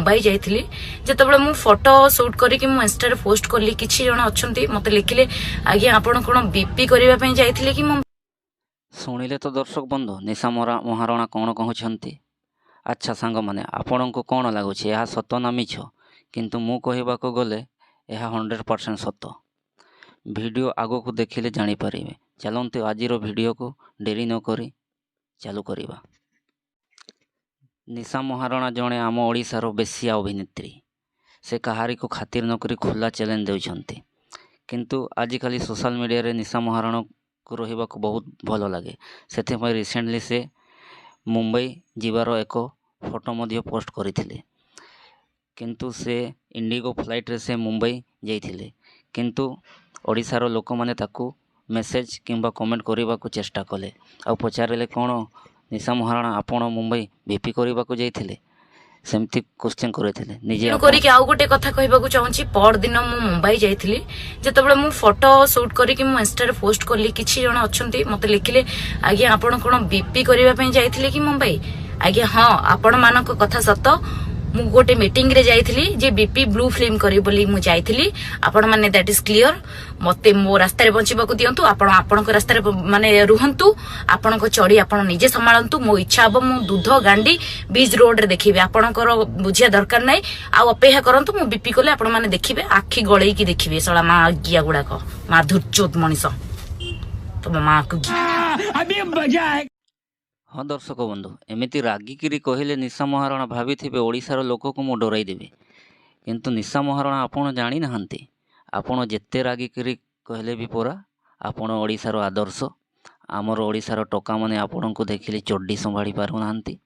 ମୁମ୍ବାଇ ଯାଇଥିଲି। ଯେତେବେଳେ ମୁଁ ଫଟୋ ସୁଟ୍ କରିକି ମୁଁ ଇନଷ୍ଟାରେ ପୋଷ୍ଟ କଲି, କିଛି ଜଣ ଅଛନ୍ତି, ମତେ ଲେଖିଲେ, "ଆଜ୍ଞା, ଆପଣ କଣ ବିପି କରିବା ପାଇଁ ଯାଇଥିଲେ କି ମୁମ୍ବାଇ?" ଶୁଣିଲେ ତ ଦର୍ଶକ ବନ୍ଧୁ, ନିଶା ମହାରଣା କ'ଣ କହୁଛନ୍ତି? ଆଚ୍ଛା ସାଙ୍ଗମାନେ, ଆପଣଙ୍କୁ କ'ଣ ଲାଗୁଛି, ଏହା ସତ ନା ମିଛ? କିନ୍ତୁ ମୁଁ କହିବାକୁ ଗଲେ ଏହା 100% ସତ। ଭିଡ଼ିଓ ଆଗକୁ ଦେଖିଲେ ଜାଣିପାରିବେ। ଚାଲନ୍ତୁ, ଆଜିର ଭିଡ଼ିଓକୁ ଡେରି ନକରି ଚାଲୁ କରିବା। ନିଶା ମହାରଣା ଜଣେ ଆମ ଓଡ଼ିଶାର ବେଶ୍ୟା ଅଭିନେତ୍ରୀ। ସେ କାହାରିକୁ ଖାତିର ନକରି ଖୋଲା ଚ୍ୟାଲେଞ୍ଜ ଦେଉଛନ୍ତି। କିନ୍ତୁ ଆଜିକାଲି ସୋଶାଲ ମିଡ଼ିଆରେ ନିଶା ମହାରଣାକୁ ରହିବାକୁ ବହୁତ ଭଲ ଲାଗେ। ସେଥିପାଇଁ ରିସେଣ୍ଟଲି ସେ ମୁମ୍ବାଇ ଯିବାର ଏକ ଫଟୋ ମଧ୍ୟ ପୋଷ୍ଟ କରିଥିଲେ। କିନ୍ତୁ ସେ ଇଣ୍ଡିଗୋ ଫ୍ଲାଇଟ୍ରେ ସେ ମୁମ୍ବାଇ ଯାଇଥିଲେ। କିନ୍ତୁ ଓଡ଼ିଶାର ଲୋକମାନେ ତାକୁ ମେସେଜ୍ କିମ୍ବା କମେଣ୍ଟ କରିବାକୁ ଚେଷ୍ଟା କଲେ ଆଉ ପଚାରିଲେ, "କ'ଣ ନିଶା ମହାରଣା, ଆପଣ ମୁମ୍ବାଇ ବିପି କରିବାକୁ ଯାଇଥିଲେ?" ସେମିତି କ୍ୱେଶ୍ଚନ୍ କରିଥିଲେ ନିଜେ ତେଣୁ ଆପଣ କରିକି ଆଉ ଗୋଟେ କଥା କହିବାକୁ ଚାହୁଁଛି। ପରଦିନ ମୁଁ ମୁମ୍ବାଇ ଯାଇଥିଲି। ଯେତେବେଳେ ମୁଁ ଫଟୋ ସୁଟ୍ କରିକି ମୁଁ ଇନଷ୍ଟାରେ ପୋଷ୍ଟ କଲି, କିଛି ଜଣ ଅଛନ୍ତି, ମତେ ଲେଖିଲେ, "ଆଜ୍ଞା, ଆପଣ କଣ ବିପି କରିବା ପାଇଁ ଯାଇଥିଲେ କି ମୁମ୍ବାଇ?" ଆଜ୍ଞା ହଁ, ଆପଣ ମାନଙ୍କ କଥା ସତ। ମୁଁ ଗୋଟେ ମିଟିଂରେ ଯାଇଥିଲି ଯେ ବିପି ବ୍ଲୁ ଫିଲ୍ମ କରିବି ବୋଲି ମୁଁ ଯାଇଥିଲି। ଆପଣ ମାନେ, that is clear. ମତେ ମୋ ରାସ୍ତାରେ ବଞ୍ଚିବାକୁ ଦିଅନ୍ତୁ। ଆପଣ ଆପଣଙ୍କ ରାସ୍ତାରେ ମାନେ ରୁହନ୍ତୁ। ଆପଣଙ୍କ ଚଢି ଆପଣ ନିଜେ ସମ୍ଭାଳନ୍ତୁ। ମୋ ଇଚ୍ଛା ହବ, ମୁଁ ଦୁଧ ଗାଣ୍ଡି ବିଚ୍ ରୋଡରେ ଦେଖିବି। ଆପଣଙ୍କର ବୁଝିବା ଦରକାର ନାହିଁ। ଆଉ ଅପେକ୍ଷା କରନ୍ତୁ, ମୁଁ ବିପି କଲେ ଆପଣ ମାନେ ଦେଖିବେ, ଆଖି ଗଳେଇକି ଦେଖିବେ। ଶଳା ମା ଗିଆ ଗୁଡାକ, ମାଧୁରଚୋଦ ମଣିଷ, ତମ ମାକୁ ହଁ ଦର୍ଶକ ବନ୍ଧୁ, ଏମିତି ରାଗିକିରି କହିଲେ ନିଶା ମହାରଣା। ଭାବିଥିବେ ଓଡ଼ିଶାର ଲୋକକୁ ମୁଁ ଡରାଇ ଦେବି। କିନ୍ତୁ ନିଶା ମହାରଣା, ଆପଣ ଜାଣିନାହାନ୍ତି, ଆପଣ ଯେତେ ରାଗିକିରି କହିଲେ ବି ପରା ଆପଣ ଓଡ଼ିଶାର ଆଦର୍ଶ। ଆମର ଓଡ଼ିଶାର ଟୋକାମାନେ ଆପଣଙ୍କୁ ଦେଖିଲେ ଚଡ୍ଡି ସମ୍ଭାଳି ପାରୁନାହାନ୍ତି।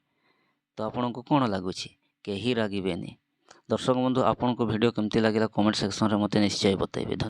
ତ ଆପଣଙ୍କୁ କ'ଣ ଲାଗୁଛି, କେହି ରାଗିବେନି? ଦର୍ଶକ ବନ୍ଧୁ, ଆପଣଙ୍କୁ ଭିଡ଼ିଓ କେମିତି ଲାଗିଲା, କମେଣ୍ଟ ସେକ୍ସନରେ ମୋତେ ନିଶ୍ଚୟ ବତାଇବେ।